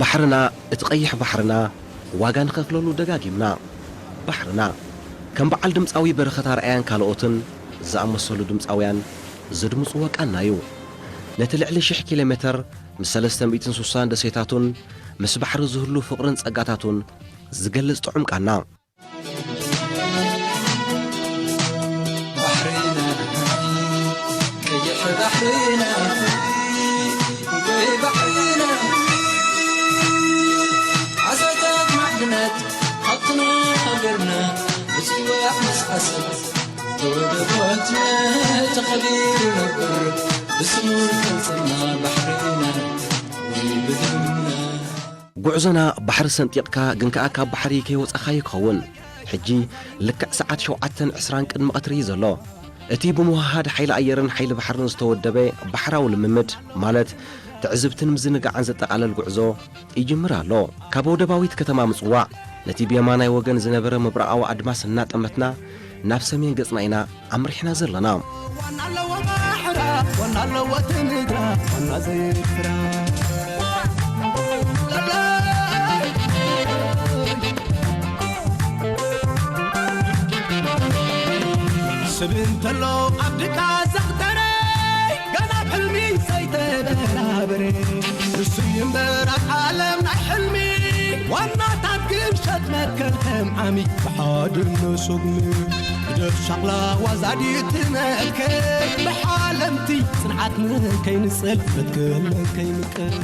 ባሕርና፣ እቲ ቀይሕ ባሕርና፣ ዋጋ ንኸፍለሉ ደጋጊምና። ባሕርና፣ ከም በዓል ድምጻዊ በረኸት ኣርኣያን ካልኦትን ዝኣመሰሉ ድምጻውያን ዘድምጽዎ ቃና እዩ። ነቲ ልዕሊ ሽሕ ኪሎ ሜተር ምስ ሰለስተ ሚእትን ስሳን ደሴታቱን ምስ ባሕሪ ዝህሉ ፍቕርን ጸጋታቱን ዝገልጽ ጥዑም ቃና። ባሕርና፣ ቀይሕ ባሕርና፣ ወይ ባሕርና፣ ዓሳታት ማዕድናት ሃብትና ሃገርና፣ ብጽዋዕ ምስ ዓሰብ ተወደቦትና ተኸቢሩ ነብር፣ ብስሙ ቀልጽምና ባሕርና፣ ወይ ብደምና። ጉዕዞና ባሕሪ ሰንጢቕካ ግን ከኣ ካብ ባሕሪ ከይወጻኻዮ ክኸውን። ሕጂ ልክዕ ሰዓት ሸውዓተን ዕስራን ቅድሚ ቀትሪ እዩ ዘሎ። እቲ ብምውህሃድ ሓይሊ ኣየርን ሓይሊ ባሕርን ዝተወደበ ባሕራዊ ልምምድ፣ ማለት ትዕዝብትን ምዝንጋዕን ዘጠቓለል ጉዕዞ ይጅምር ኣሎ። ካብ ወደባዊት ከተማ ምጽዋዕ ነቲ ብየማናይ ወገን ዝነበረ ምብራቓዊ ኣድማስ እናጠመትና ናብ ሰሜን ገጽና ኢና ኣምሪሕና ዘለና። ዋና ኣለዎ ባሕራ፣ ዋና ኣለዎ ትምድራ፣ ዋና ዘይፍራ። ስብ እንተሎ ኣብ ድቃ ዘኽተረ፣ ገና ኣብ ሕልሚ ዘይተበራበረ። ንሱ እዩ እምበር ኣብ ዓለም ናይ ሕልሚ፣ ዋናታት ግን ሸጥ መትከል ከም ዓሚ፣ ብሓድነት ሰጉሚ። ግደፍ ሻቕላ ዋዛ ድዩ ትመክር፣ ብሓለምቲ ጽንዓት ንከይንጽል መትከል ከይንቅር።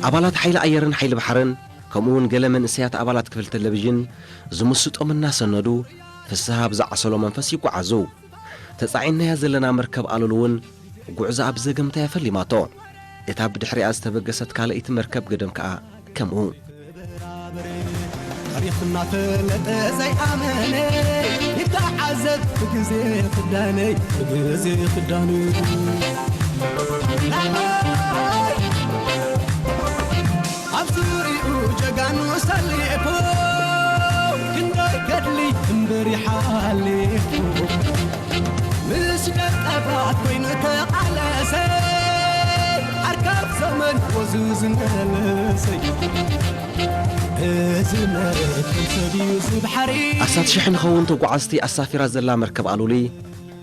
ኣባላት ሓይሊ ኣየርን ሓይሊ ባሕርን፣ ከምኡ እውን ገለ መንእሰያት ኣባላት ክፍሊ ቴሌቪዥን ዝምስጦም እናሰነዱ፣ ፍስሃ ብዝዓሰሎ መንፈስ ይጓዓዙ። ተጻዒናያ ዘለና መርከብ ኣሉል እውን ጉዕዞኣ ብዘገምታ እያ ፈሊማቶ። እታ ብድሕሪኣ ዝተበገሰት ካልኣይቲ መርከብ ገደም ከኣ ከምኡ። ታሪኽ እናፈለጠ ዘይኣመነ ይተዓዘብ ብግዜ ክዳነይ፣ ብግዜ ክዳነይ። ኣብ ዙሪኡ ጀጋኑ ሰሊፉ፣ ክንደይ ገድሊ እምበር ይሓሊፉ። ምስ ደቀባት ኮይኑ ተቓለሰ፣ ኣርካብ ዘመን ወዙ ዝመለሰ። እዚ መርከብ ሰብ እዩ፣ እዚ ባሕሪ። ኣስታት ሽሕ ንኸውን ተጓዓዝቲ ኣሳፊራ ዘላ መርከብ ኣሉሊ፣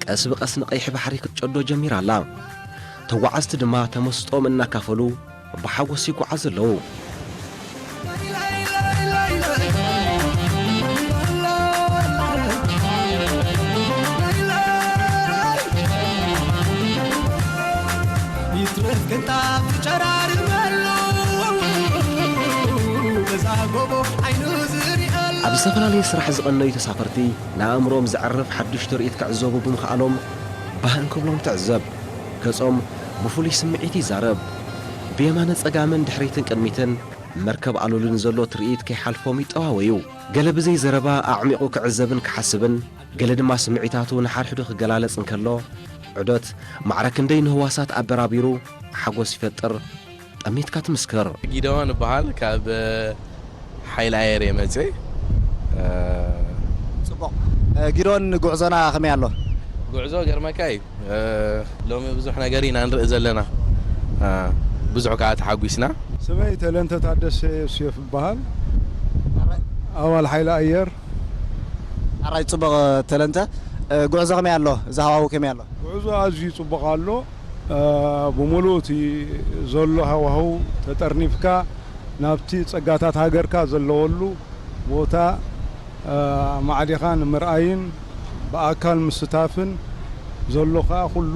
ቀስ ብቐስ ንቐይሕ ባሕሪ ክትጨዶ ጀሚራ ኣላ። ተጓዓዝቲ ድማ ተመስጦም እናካፈሉ ብሓጎስ ይጓዓዙ ኣለዉ። ይትረፍ ቅንጣብ ዝጨራርመሉ፣ በዛ ጎቦ ዓይኑ ዝሪኣሉ። ኣብ ዝተፈላለየ ስራሕ ዝቐነዩ ተሳፈርቲ፣ ንኣእምሮኦም ዘዕርፍ ሓድሽ ትርኢት ክዕዘቡ ብምኽኣሎም፣ ባህ እንክብሎም ትዕዘብ። ገጾም ብፍሉይ ስምዒት ይዛረብ። ብየማነ ጸጋምን ድሕሪትን ቅድሚትን መርከብ ኣሉልን ዘሎ ትርኢት ከይሓልፎም ይጠዋወዩ። ገለ ብዘይ ዘረባ ኣዕሚቑ ክዕዘብን ክሓስብን፣ ገለ ድማ ስምዒታቱ ንሓድሕዱ ክገላለጽ እንከሎ፣ ዑደት ማዕረ ክንደይ ንህዋሳት ኣበራቢሩ ሓጎስ ይፈጥር፣ ጠሚትካ ትምስክር። ጊደዋን እበሃል፣ ካብ ሓይሊ ኣየር እየ መጽእ። እ፣ ጽቡቕ። እ፣ ጊዶን፣ ጉዕዞና ከመይ ኣሎ? ጉዕዞ ገርመካ እዩ። እ፣ ሎሚ ብዙሕ ነገር ኢና ንርኢ ዘለና። እ፣ ብዙሕ ከኣ ተሓጒስና። ስመይ ተለንተ ታደሰ ዮሴፍ እበሃል። ኣባል ሓይሊ ኣየር። ኣራይ ጽቡቕ ተለንተ። እ፣ ጉዕዞ ከመይ ኣሎ? እዚ ሃዋሁ ከመይ ኣሎ? ጉዕዞ ኣዝዩ ጽቡቕ ኣሎ። እ፣ ብምሉእ እቲ ዘሎ ሃዋሁ ተጠርኒፍካ ናብቲ ጸጋታት ሃገርካ ዘለወሉ ቦታ፣ እ፣ ማዕዲኻ ንምርኣይን ብኣካል ምስታፍን ዘሎ ከኣ ኩሉ፣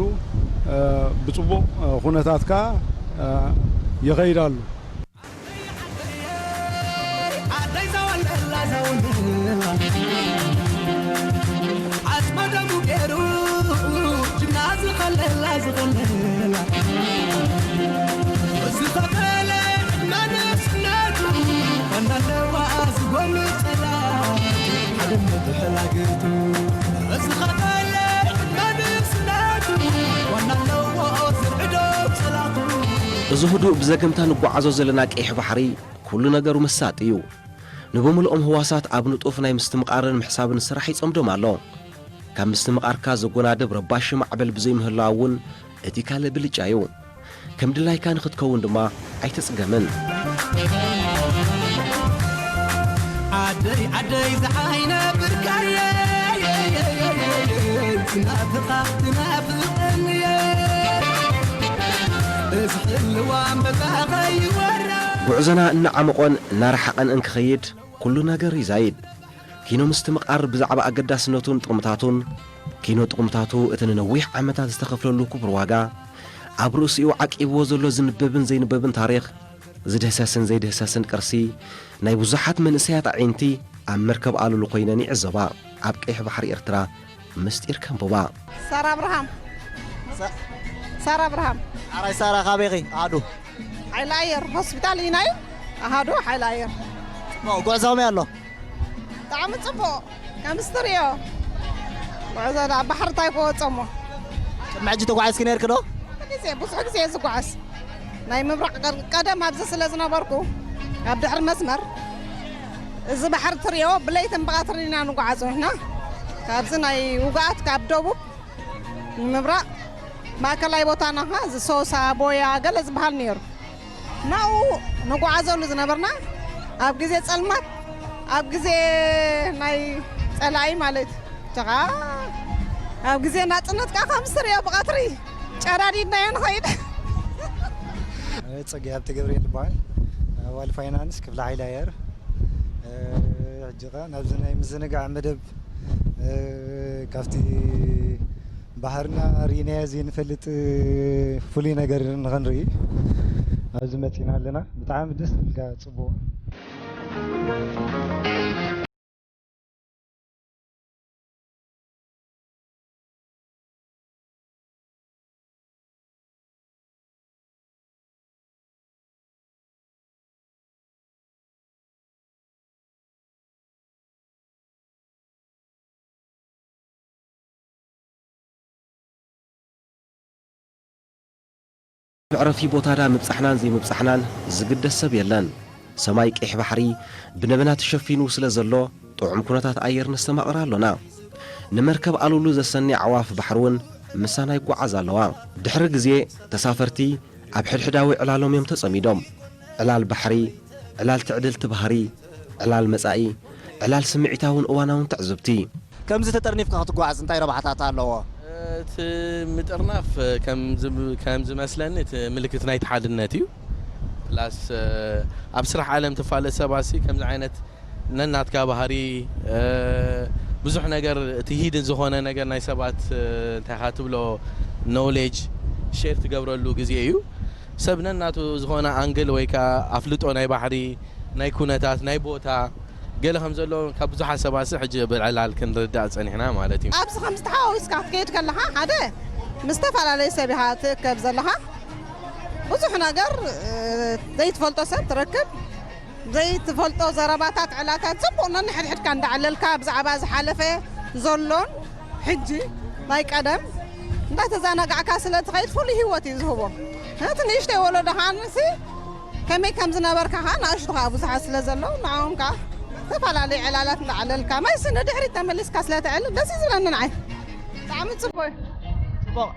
እ፣ ብጽቡቕ፣ እ፣ ኩነታት ከኣ፣ እ፣ ይኸይድ ኣሎ። ዓደይ ዘወለላ ዘወለላ፣ ዓጽመ ደሙ ገይሩ ጅግና ዝኸለላ ዝኸለላ። እዚ ተኸለ ዕድመ ንእስነቱ፣ ዋና ኣለዋ ዝጎምተላ፣ ሓድነት ሕላገቱ። እዚ ኸተለ ዕድመ ንእስነቱ፣ ዋና ኣለዎ ዝርዕዶ ጸላቱ። እዚ ህዱእ ብዘገምታ ንጓዓዞ ዘለና ቀይሕ ባሕሪ፣ ኩሉ ነገሩ መሳጢ እዩ። ንብምልኦም ህዋሳት ኣብ ንጡፍ ናይ ምስትምቓርን ምሕሳብን ስራሕ ይጸምዶም ኣሎ። ካብ ምስትምቓርካ ዘጎናድብ ረባሺ ማዕበል ብዘይምህላው እውን እቲ ካልእ ብልጫ እዩ። ከም ድላይካ ንኽትከውን ድማ ኣይትጽገምን። ዓደይ ዓደይ ዝዓይነ ብርካየ ትናፍቓ ትናፍቐንየ እዚ ሕልዋ መጻኸ ይወራ። ጉዕዞና እናዓመቖን እናረሓቐን እንክኸይድ ኩሉ ነገር ይዛይድ። ኪኖ ምስትምቓር ብዛዕባ ኣገዳስነቱን ጥቕምታቱን፣ ኪኖ ጥቕምታቱ እቲ ንነዊሕ ዓመታት ዝተኸፍለሉ ክቡር ዋጋ፣ ኣብ ርእሲኡ ዓቂብዎ ዘሎ ዝንበብን ዘይንበብን ታሪኽ፣ ዝድህሰስን ዘይድህሰስን ቅርሲ፣ ናይ ብዙሓት መንእሰያት ኣዒንቲ ኣብ መርከብ ኣሉሉ ኮይነን ይዕዘባ። ኣብ ቀይሕ ባሕሪ ኤርትራ ምስጢር ከንብባ። ሳራ ኣብርሃም። ሳ-፣ ሳራ ኣብርሃም። ኣራይ ሳራ፣ ካበይ ኢኺ? ኣሃዱ። ሓይሊ ኣየር ሆስፒታል ኢናዩ። ኣሃዱ ሓይሊ ኣየር። ጽቡቕ፣ ጉዕዞ ከመይ ኣሎ? ብጣዕሚ ጽቡቕ። ከምዚ ትርእዮ፣ ጉዕዞ ደኣ ባሕሪ እንታይ ክወጾ እሞ። ቅድሚ ሕጂ ተጓዒዝኪ ነይርኪ ዶ? ግዜ፣ ብዙሕ ግዜ እየ ዝጓዓዝ። ናይ ምብራቕ ቀ-፣ ቀደም ኣብዚ ስለ ዝነበርኩ፣ ኣብ ድሕሪ መስመር፣ እዚ ባሕሪ ትርእዮ፣ ብለይትን ብቐትርን ኢና ንጓዓዞ ንሕና። ካብዚ ናይ ውግኣት ካብ ደቡብ ንምብራቕ፣ ማእከላይ ቦታና ኸዓ እዚ ሶሳ፣ ቦያ፣ ገለ ዝበሃል ነይሩ። ናብኡ ንጓዓዘሉ ዝነበርና፣ ኣብ ግዜ ጸልማት፣ ኣብ ግዜ ናይ ጸላኢ ማለት እዩ። ኸዓ ኣብ ግዜ ናጽነት ከኣ ከምዚ ትርእዮ ብቐትሪ ጨራዲድናዮ ንኸይድ። ኣነ ጸጋይ ሃብተገብርኤል ይበሃል። ኣባል ፋይናንስ ክፍሊ ሓይሊ ኣየር። እ፣ ሕጂ ኸኣ ናብዚ ናይ ምዝንጋዕ መደብ፣ እ፣ ካብቲ ባሕርና ርኢናዮ ዘይንፈልጥ ፍሉይ ነገር ንኽንርኢ ኣብዚ መጺና ኣለና። ብጣዕሚ ደስ ዝብልካ ጽቡቕ። መዕረፊ ቦታዳ ምብጻሕናን ዘይምብጻሕናን ዝግደስ ሰብ የለን። ሰማይ ቀይሕ ባሕሪ ብነበና ተሸፊኑ ስለ ዘሎ፣ ጥዑም ኩነታት ኣየር ነስተማቕር ኣሎና። ንመርከብ ኣሉሉ ዘሰኒ ኣዕዋፍ ባሕሪ እውን ምሳና ይጓዓዛ ኣለዋ። ድሕሪ ግዜ፣ ተሳፈርቲ ኣብ ሕድሕዳዊ ዕላሎም እዮም ተጸሚዶም። ዕላል ባሕሪ፣ ዕላል ትዕድልቲ ባህሪ፣ ዕላል መጻኢ፣ ዕላል ስምዒታውን እዋናውን ትዕዝብቲ። ከምዚ ተጠርኒፍካ ክትጓዓዝ እንታይ ረብሓታት ኣለዎ? እቲ ምጥርናፍ ከም ዝም-፣ ከም ዝመስለኒ እቲ ምልክት ናይቲ ሓድነት እዩ። ፕላስ፣ ኣብ ስራሕ ዓለም ትፋለጥ ሰባሲ ከምዚ ዓይነት ነናትካ ባህሪ፣ እ፣ ብዙሕ ነገር እቲ ሂድን ዝኾነ ነገር ናይ ሰባት፣ እ፣ እንታይ ኢኻ ትብሎ፣ ኖውሌጅ ሼር ትገብረሉ ግዜ እዩ። ሰብ ነናቱ ዝኾነ ኣንግል ወይ ከኣ ኣፍልጦ ናይ ባሕሪ፣ ናይ ኩነታት፣ ናይ ቦታ፣ ገለ ከም ዘሎ ካብ ብዙሓት ሰባሲ ሕጂ ብዕላል ክንርዳእ ጸኒሕና ማለት እዩ። ኣብዚ ከምዚ ተሓዋዊስካ ክትከይድ ከለኻ፣ ሓደ ምስ ዝተፈላለዩ ሰብ ኢኻ ትእከብ ዘለኻ። ብዙሕ ነገር፣ እ፣ ዘይትፈልጦ ሰብ ትረክብ። ዘይትፈልጦ ዘረባታት፣ ዕላታት፣ ጽቡቕ ነንሕድሕድካ እንዳዕለልካ ብዛዕባ ዝሓለፈ ዘሎን ሕጂ ናይ ቀደም እንዳተዘናጋዕካ ስለ ትኸይድ ፍሉይ ህይወት እዩ ዝህቦ። ነቲ ንእሽተይ ወለዶ ከኣ ንሲ ከመይ ከም ዝነበርካ ከኣ ንኣሽቱ ከኣ ብዙሓት ስለ ዘለዉ ንዕኦም ከኣ ዝተፈላለዩ ዕላላት እንዳዕለልካ ማይሲ ንድሕሪት ተመሊስካ ስለ ተዕልል ደስ እዩ ዝብለኒ ንዓይ። ብጣዕሚ ጽቡቕ እዩ። ጽቡቕ።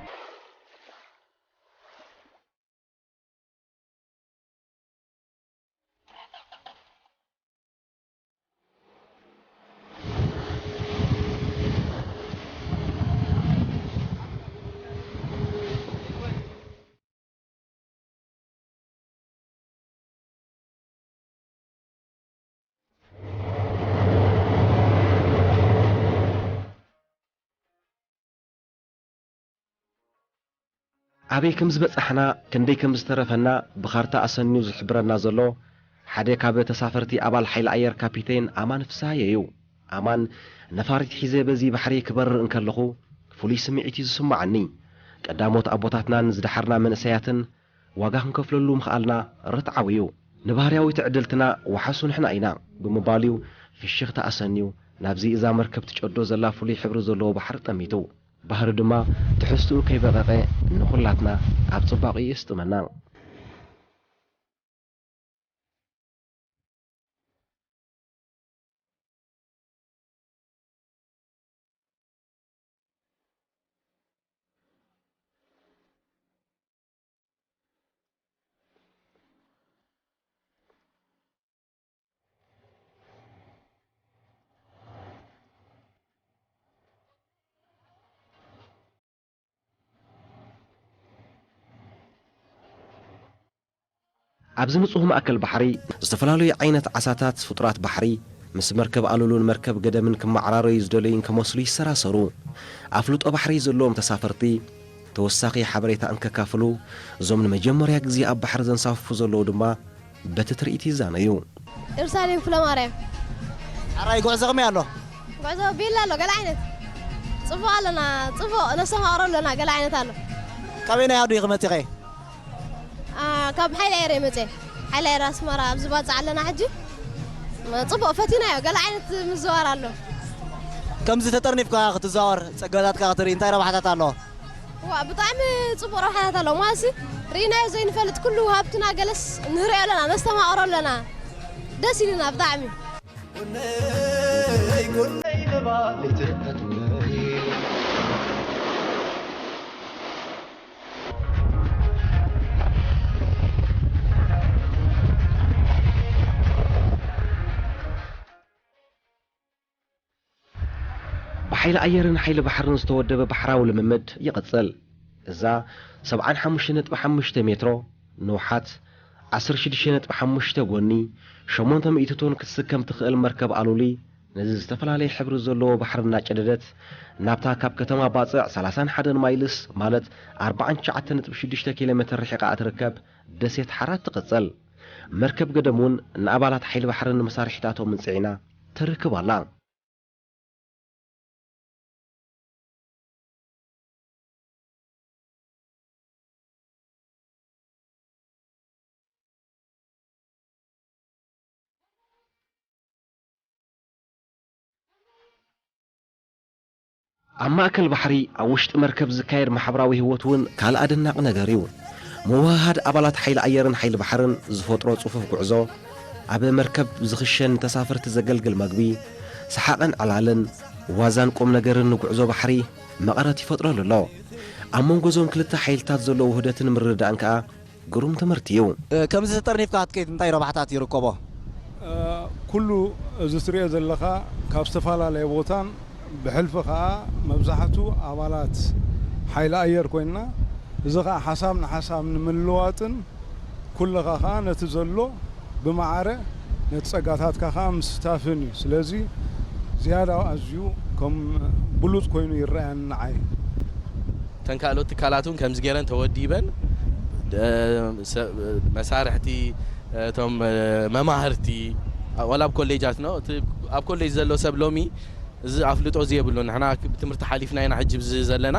ኣበይ ከም ዝበጻሕና፣ ክንደይ ከም ዝተረፈና ብኻርታ ኣሰንዩ ዝሕብረና ዘሎ ሓደ ካብ ተሳፈርቲ ኣባል ሓይሊ ኣየር ካፒቴን ኣማን ፍስሃየ እዩ። ኣማን፣ ነፋሪት ሒዘ በዚ ባሕሪ ክበርር እንከለኹ ፍሉይ ስምዒት እዩ ዝስምዓኒ። ቀዳሞት ኣቦታትናን ዝደሓርና መንእሰያትን ዋጋ ክንከፍለሉ ምኽኣልና ርትዓዊ እዩ። ንባህርያዊ ትዕድልትና ወሓሱ ንሕና ኢና ብምባሉ'ዩ ፍሽኽታ ኣሰንዩ ናብዚ እዛ መርከብ ትጨዶ ዘላ ፍሉይ ሕብሪ ዘለዎ ባሕሪ ጠሚቱ። ባህሪ ድማ ትሕዝትኡ ከይበቐቐ ንኹላትና ኣብ ጽባቐኡ የስጥመና። ኣብዚ ንጹህ ማእከል ባሕሪ፣ ዝተፈላለዩ ዓይነት ዓሳታት፣ ፍጡራት ባሕሪ፣ ምስ መርከብ ኣሉሉን መርከብ ገደምን ክመዓራረዩ ዝደለዩን ክመስሉ ይሰራሰሩ። ኣፍልጦ ባሕሪ ዘለዎም ተሳፈርቲ፣ ተወሳኺ ሓበሬታ እንከካፍሉ፣ እዞም ንመጀመርያ ግዜ ኣብ ባሕሪ ዘንሳፍፉ ዘለዉ ድማ በቲ ትርኢት ይዛነዩ። ኢየሩሳሌም ፍለማርያም። ኣራይ ጉዕዞ ከመይ ኣሎ? ጉዕዞ ቤላ ኣሎ፣ ገለ ዓይነት። ጽቡቕ ኣለና፣ ጽቡቕ ነስተማቕሮ ኣለና፣ ገለ ዓይነት ኣሎ። ካበየናይ ዓዲ ኢኺ መጺኺ? አ፣ ካብ ሓይለ ኣየር እየ መጽየ። ሓይለ ኣየር ኣስመራ ኣብዚ ባጽዕ ኣለና ሕጂ። ጽቡቕ ፈቲናዮ፣ ገለ ዓይነት ምዝዋር ኣሎ። ከምዚ ተጠርኒፍካ ክትዘዋወር፣ ጸጋታትካ ክትርኢ እንታይ ረብሓታት ኣለዎ? ዋ፣ ብጣዕሚ ጽቡቕ ረብሓታት ኣለዎ። ማለትሲ፣ ርኢናዮ ዘይንፈልጥ ኩሉ ሃብትና ገለስ ንርእዮ ኣለና፣ ነስተማቕሮ ኣለና። ደስ ኢሉና ብጣዕሚ። ብሓይሊ ኣየርን ሓይሊ ባሕርን ዝተወደበ ባሕራዊ ልምምድ ይቕጽል። እዛ ሰብዓን ሓሙሽተ ነጥቢ ሓሙሽተ ሜትሮ ንውሓት፣ ዓሰርተ ሽዱሽተ ነጥቢ ሓሙሽተ ጎኒ፣ ሸሞንተ ሚእቲ ቶን ክትስከም ትኽእል መርከብ ኣሉሊ፣ ነዚ ዝተፈላለየ ሕብሪ ዘለዎ ባሕሪ እናጨደደት፣ ናብታ ካብ ከተማ ባጽዕ ሰላሳን ሓደን ማይልስ፣ ማለት ኣርባዓን ትሽዓተን ነጥቢ ሽዱሽተ ኪሎ ሜትር ርሒቓ እትርከብ ደሴት ሓራት ትቕጽል። መርከብ ገደም እውን ንኣባላት ሓይሊ ባሕርን ንመሳርሒታቶምን ጽዒና ተርክብ ኣላ። ኣብ ማእከል ባሕሪ፣ ኣብ ውሽጢ መርከብ ዝካየድ ማሕበራዊ ህይወት እውን ካልእ ኣደናቒ ነገር እዩ። ምውህሃድ ኣባላት ሓይሊ ኣየርን ሓይሊ ባሕርን ዝፈጥሮ ጽፉፍ ጉዕዞ፣ ኣብ መርከብ ዝኽሸን ንተሳፈርቲ ዘገልግል መግቢ፣ ሰሓቕን ዕላልን፣ ዋዛን ቁም ነገርን ንጉዕዞ ባሕሪ መቐረት ይፈጥረሉ ኣሎ። ኣብ መንጎ እዞም ክልተ ሓይልታት ዘሎ ውህደትን ምርድዳእን ከኣ ግሩም ትምህርቲ እዩ። እ፣ ከምዚ ተጠርኒፍካ ክትከይድ እንታይ ረብሓታት ይርከቦ? እ፣ ኩሉ እዚ ትሪኦ ዘለኻ ካብ ዝተፈላለየ ቦታን ብሕልፊ ኸዓ መብዛሕቱ ኣባላት ሓይሊ ኣየር ኮይንና፣ እዚ ኸዓ ሓሳብ ንሓሳብ ንምልዋጥን ኩልኻ ኸዓ ነቲ ዘሎ ብማዕረ ነቲ ጸጋታትካ ኸዓ ምስታፍን እዩ። ስለዚ ዝያዳ ኣዝዩ ከም ብሉጽ ኮይኑ ይረኣየኒ ንዓይ። እተን ካልኦት ትካላት እውን ከምዚ ገይረን ተወዲበን፣ እ፣ ሰ-፣ መሳርሕቲ፣ እቶም፣ እ፣ መማህርቲ፣ ወላ ኣብ ኮሌጃት ነው፣ እቲ ኣብ ኮሌጅ ዘሎ ሰብ ሎሚ እዚ ኣፍልጦ እዚ የብሉን። ንሕና ብትምህርቲ ሓሊፍና ኢና ሕጂ ብዚ ዘለና።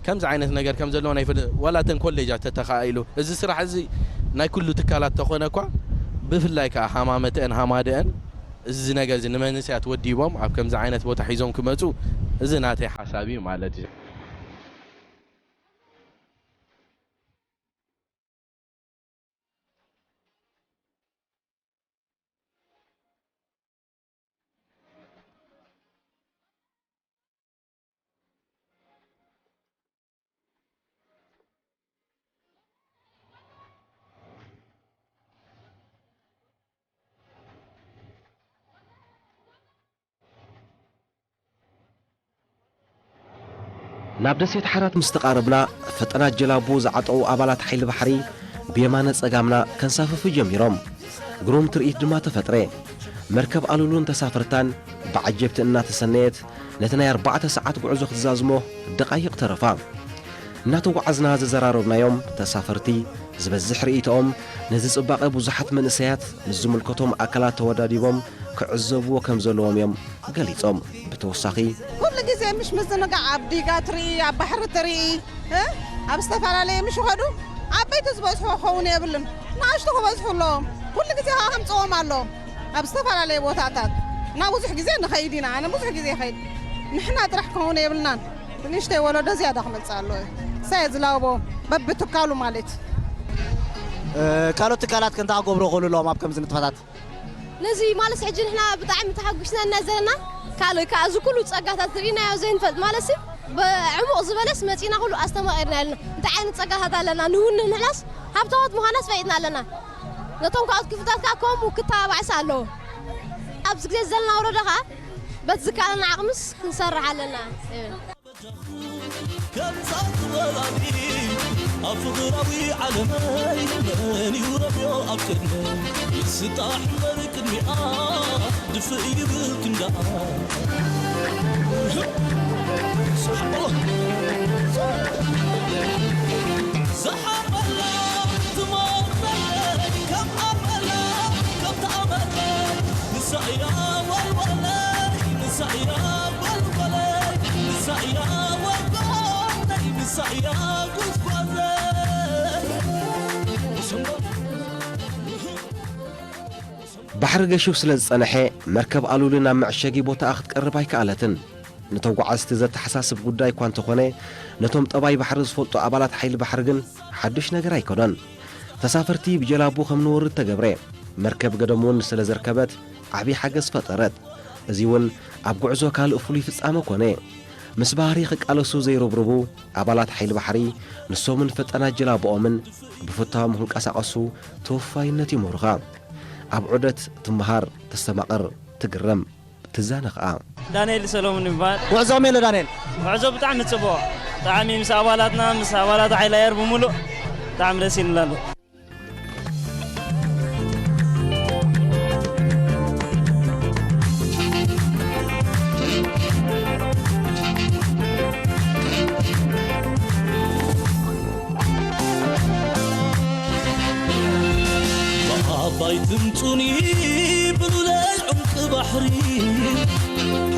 ከምዚ ዓይነት ነገር ከም ዘለዎ ናይ ፍል-፣ ዋላ እተን ኮሌጃት ተተኻኢሉ፣ እዚ ስራሕ እዚ ናይ ኩሉ ትካላት ተኾነ እኳ፣ ብፍላይ ከኣ ሃማመተአን ሃማደአን እዚ ነገር እዚ ንመንእሰያት ወዲቦም ኣብ ከምዚ ዓይነት ቦታ ሒዞም ክመጹ፣ እዚ ናተይ ሓሳብ እዩ ማለት እዩ። ናብ ደሴት ሓራት ምስ ተቓረብና፣ ፈጠናት ጀላቡ ዝዓጠቑ ኣባላት ሓይሊ ባሕሪ ብየማነ ጸጋምና ከንሳፍፉ ጀሚሮም። ግሩም ትርኢት ድማ ተፈጥረ። መርከብ ኣሉሉን ተሳፈርታን ብዓጀብቲ እናተሰነየት፣ ነቲ ናይ ኣርባዕተ ሰዓት ጉዕዞ ክትዛዝሞ ደቓይቕ ተረፋ። እናተጓዓዝና ዘዘራረብናዮም ተሳፈርቲ፣ ዝበዝሕ ርእይቶኦም ነዚ ጽባቐ ብዙሓት መንእሰያት ምስ ዝምልከቶም ኣካላት ተወዳዲቦም ክዕዘብዎ ከም ዘለዎም እዮም ገሊጾም። ብተወሳኺ፣ ኩሉ ግዜ ምሽ ምዝንጋዕ ኣብ ዲጋ ትርኢ፣ ኣብ ባሕሪ ትርኢ፣ እ? ኣብ ዝተፈላለየ ምሽ ይኸዱ። ዓበይቲ ዝበዝሑ ክኸውን የብልን፣ ንኣሽቱ ክበዝሑ ኣለዎም። ኩሉ ግዜ ከዓ ከምፅዎም ኣለዎም። ኣብ ዝተፈላለየ ቦታታት እና ብዙሕ ግዜ ንኸይድ ኢና። ኣነ ብዙሕ ግዜ ይኸይድ። ንሕና ጥራሕ ክኸውን የብልናን። ንእሽተይ ወለዶ ዝያዳ ክመፅእ ኣለዎ። ሳየ ዝላቦ በብትካሉ ማለት። እ፣ ካልኦት ትካላት ከ እንታይ ክገብሩ ይኽእሉ ኣለዎም ኣብ ከምዚ ንጥፈታት? ነዚ ማለት ሕጂ ንሕና ብጣዕሚ ተሓጒስና ኢና ዘለና። ካልእ ከኣ እዚ ኩሉ ጸጋታት ርኢናዮ ዘይንፈልጥ ማለትሲ ብዕሙቕ ዝበለስ መጺእና ኩሉ ኣስተማቒርና ኣለና። እንታይ ዓይነት ጸጋታት ኣለና ንውንን ንሕናስ ሃብታማት ምዃናስ ፈሊጥና ኣለና። ነቶም ካልኦት ክፍልታት ከኣ ከምኡ ክተባባዕስ ኣለዎ። ኣብዚ ግዜ ዘለና ወረዳ ከኣ በቲ ዝከኣለና ዓቕምስ ክንሰርሕ ኣለና። ከምዛ ጥበባኒ ኣብ ፍቕራዊ ዓለመይ መን እዩ ረብዮ ኣብ ይስጣሕ እምበር ቅድሚኣ ድፍእ ይብል ክንዳኣ። ዝሓመላ ትመርመለይ ከም ኣመላ ከም ተኣመላ ንሳ እያ ወልወለይ ንሳ እያ ወልወለይ ንሳ እያ ወልወለይ ንሳ እያ ጉዝጓዘይ። ባሕሪ ገሹ ስለ ዝጸንሐ፣ መርከብ ኣሉሊ ናብ መዕሸጊ ቦታኣ ክትቀርብ ኣይከኣለትን። ንተጓዓዝቲ ዘተሓሳስብ ጉዳይ እኳ እንተኾነ፣ ነቶም ጠባይ ባሕሪ ዝፈልጡ ኣባላት ሓይሊ ባሕሪ ግን ሓድሽ ነገር ኣይኮነን። ተሳፈርቲ ብጀላቡ ከም ንወርድ ተገብረ። መርከብ ገደም እውን ስለ ዘርከበት ዓብዪ ሓገዝ ፈጠረት። እዚ እውን ኣብ ጉዕዞ ካልእ ፍሉይ ፍጻመ ኮነ። ምስ ባህሪ ክቃለሱ ዘይርብርቡ ኣባላት ሓይሊ ባሕሪ፣ ንሶምን ፈጠናት ጀላቡኦምን ብፍታዎም ክንቀሳቐሱ ተወፋይነት ይምህሩኻ። ኣብ ዑደት ትመሃር፣ ተስተማቕር፣ ትግረም፣ ትዛነ ኸኣ። ዳንኤል ሰሎሞን ይበሃል። ጉዕዞ ከመይ ኣሎ ዳንኤል? ጉዕዞ ብጣዕሚ ጽቡቕ። ብጣዕሚ ምስ ኣባላትና፣ ምስ ኣባላት ሓይሊ ኣየር ብምሉእ ብጣዕሚ ደስ ኢሉና ኣሎ። ብዓባይ ትምጹኒ ብሉለይ ዑምቂ ባሕሪ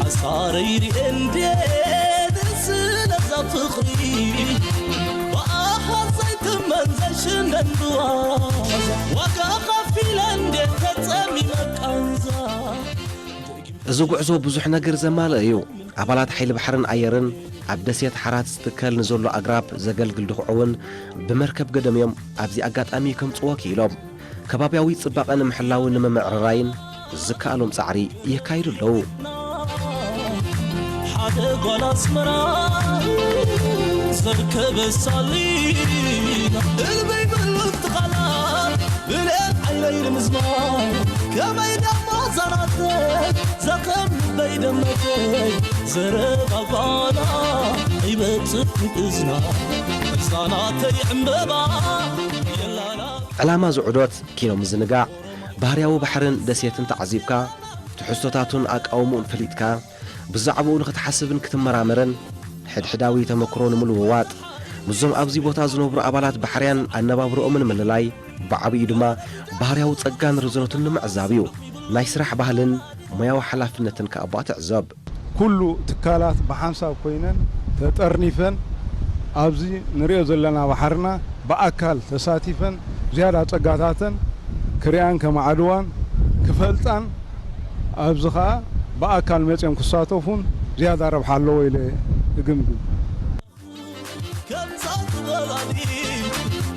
ሓሳረይ ርኤ እንዴ ስለዛ ፍቕሪ ብኣሃት ዘይትመን ዘይሽነን ብዋዛ ዋጋ ኸፊለ እንዴ ተጸሚመ ቃንዛ። እዚ ጉዕዞ ብዙሕ ነገር ዘማልአ እዩ። ኣባላት ሓይሊ ባሕርን ኣየርን ኣብ ደሴት ሓራት ዝትከል ንዘሎ ኣግራብ ዘገልግል ድኹዒ እውን ብመርከብ ገደም እዮም ኣብዚ ኣጋጣሚ ከምጽዎ ክኢሎም። ከባብያዊ ጽባቐ ንምሕላውን ንምምዕርራይን ዝከኣሎም ጻዕሪ የካይዱ ኣለዉ። ሓደ ጓል ኣስመራ ዘርከበ ሳሊና እልበይ ብሉት ቃላ ብልኤት ዓይነይ ንምዝማር ከመይ ደሞ ዛናተይ ዘኸም ልበይ ደመተይ ዘረባ ጓላ ይበጽሕ ንእዝና ህፃናተይ ዕምበባ የላላ። ዕላማ ዝዑዶት ኪኖ ምዝንጋዕ፣ ባህርያዊ ባሕርን ደሴትን ተዓዚብካ፣ ትሕዝቶታቱን ኣቃውምኡን ፈሊጥካ፣ ብዛዕባኡ ንኽትሓስብን ክትመራመርን፣ ሕድሕዳዊ ተመክሮ ንምልውዋጥ፣ ምስዞም ኣብዚ ቦታ ዝነብሩ ኣባላት ባሕርያን ኣነባብርኦምን ምልላይ፣ ብዓብዩ ድማ ባህርያዊ ጸጋን ርዝነቱን ንምዕዛብ እዩ። ናይ ስራሕ ባህልን ሞያዊ ሓላፍነትን ከኣ እባ ትዕዘብ። ኩሉ ትካላት ብሓንሳብ ኮይነን ተጠርኒፈን ኣብዚ ንሪኦ ዘለና ባሕርና ብኣካል ተሳቲፈን ዝያዳ ጸጋታተን ክሪኣን ከማዕድዋን ክፈልጣን ኣብዚ ኸኣ ብኣካል መጺኦም ክሳተፉን ዝያዳ ረብሓ ኣለዎ ኢለ እግምግም። ከምዛ ዝበላኒ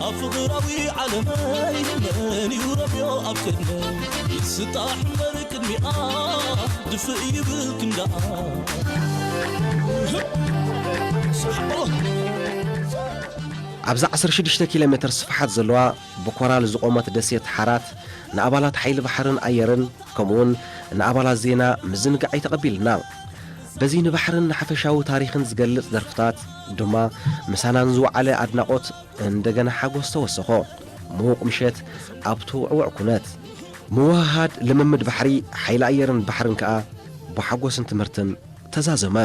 ኣብ ፍቕራዊ ዓለመይ መን እዩ ረብዮ ኣብ ቅድመይ ይስጣሕ እምበር ቅድሚኣ ድፍእ ይብል ክንዳኣ። ኣብዛ ዓሰርተ ሽዱሽተ ኪሎ ሜትር ስፍሓት ዘለዋ ብኮራል ዝቖመት ደሴት ሓራት ንኣባላት ሓይሊ ባሕርን ኣየርን ከምኡውን ንኣባላት ዜና ምዝንጋዕ ኣይተቐቢልና። በዚ ንባሕርን ንሓፈሻዊ ታሪኽን ዝገልጽ ደርፍታት ድማ ምሳናን ዝወዓለ ኣድናቖት እንደገና ሓጎስ ተወሰኾ። ምዉቕ ምሸት ኣብቲ ውዕውዕ ኩነት። ምውህሃድ ልምምድ ባሕሪ፣ ሓይሊ ኣየርን ባሕርን ከኣ ብሓጎስን ትምህርትን ተዛዘመ።